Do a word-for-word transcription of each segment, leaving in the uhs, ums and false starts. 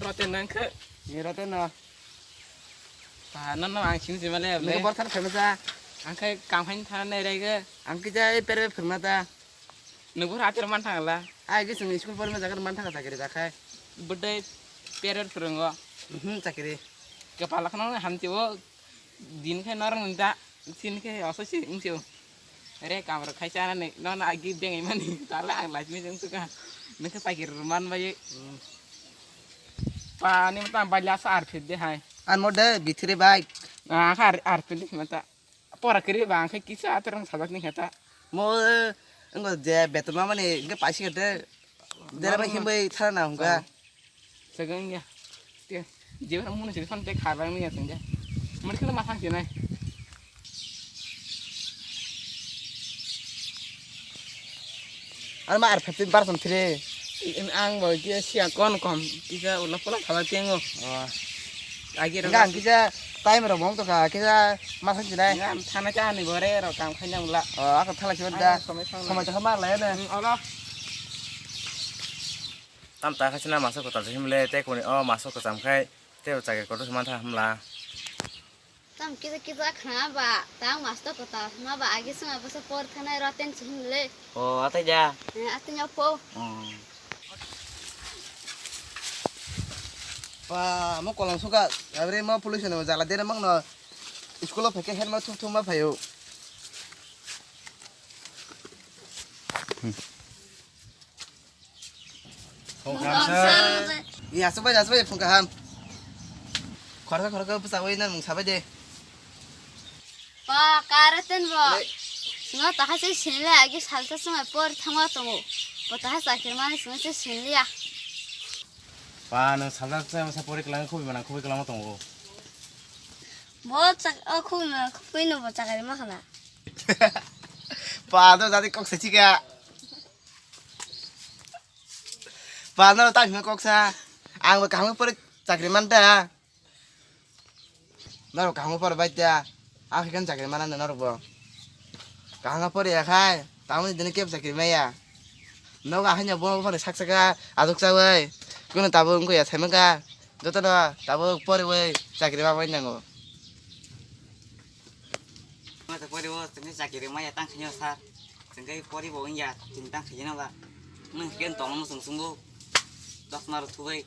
Rote nang khe. Ni rote no. Pa, no, no, ang sing sima le. Nang borthar phema sa. Ang khe kam khain thana nai rai ge. Ang kija e pere phema ta. Nang bor hatir man thangla. Ai ge sing school por ma jagar man thanga chakri da khai. Budai pere phurungo. Mhm, chakri. Kepala khno hamti o. Din khe norok ni da, sin khe oso si wng si o. Re kamra khai chana ni, no na agi beng imani, tala ang lajmi jeng suka. Nang khe sakir man bai. Pa ni mata bai lasa ar phit de hai. An mo de bithire bai. Ah, kha ar phit de mata. Pora kiri ba ang khe kisa atrang sajak ni khe ta. Mo, eh, ngo je beton ma mani ge paisi khe de. Dera bai himbai thana na hwnka. Sagang ya. Te, je bar mun se son te kha bai mun ya sengja. Mun khe ma thang se nai. Ar ma ar fifteen percent free. In ang bo je sia kon kom. Kisa ulo pula thala tengo. Oh. Agi ro. Ngang kisa time ro bong to kha, kisa ma thang se nai. Ngang thana cha ni bore ro kam khaina ula. Oh, ako thala se da. Somai thang ma la ya na. Olo. Tam ta khaisina maso kwtal se himle, tei kuni o maso kwcham khai tei o chakri kotor se mantha himla. Tam kisa kisa khna ba, tang masto kwtal ma ba, agi swnga bwsa por thanai roten se himle. O, atai ja. Eh, atai nya po. Hmm. Pa, mo kolong suka, abri mo police no jala dere mang no. School o pheke hen ma thum thum ma phayo. Phung kaham sir. Iya, aswk bai, aswk bai, phung kaham. Khoroksa, khoroksa bwsa bai nang mung sabai de. Pa, kare ten bo. Singo taha se sinle agi salsa swngai por thangma tongo. Bo taha chakri mani singo se sinliya. Pa, nang salsa swngai masa pori kelang khubi manang khubi kelang tongo. Bo chak-, o khubi manang khubi no bo chakri ma khana. Pa, do jadi kok se chika. Ba, norok ta hwnwi kok sa. Ang bo kaham pore chakri man ta. Norok kaham pore bai ta. Ang khe kan chakri mana norok bo. Kaham pore ya khai. Tamoni dini kebo chakri maya. Nogo ahai no bo phone sak saka ajok chawi. Kuno tabuk wngkha ya saimaka. Jotono tabuk poriwi chakri ma bai nango. Mata poriwo tini chakiri maya tang khayo sir. Tini poriwo wngya tini tang khayo naba. Nung hiken tong mo sung sungu. Dos maro thubai.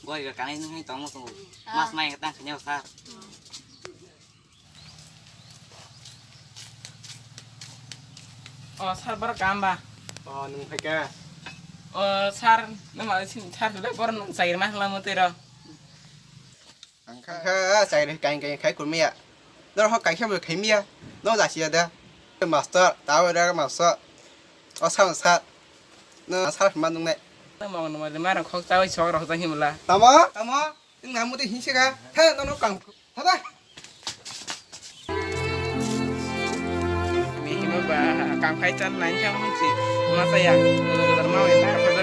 Gori ga kanai nung hai tong mo sungu. Mas mai tang khayo sir. O sir, boro kam ba? O, nung phai kha? O sir, nung ma sir le boro nung chakiri ma khlamo tei ro. Ang kha kha chakiri kain kain khai kurmiya. Nor ho kaisa bo khaimiya. No jasiya da. Master, tawo da master. O sir, sir. No sir ma nung nai. Tamo no ma ma khok chawi sok rok jang himla. Tamo? Tamo? Nung namu te hinse ga. Tha no no kang. Tha da. Bihima ba kam khai chan nai chang si. Ma saya. Nung gadar ma ta.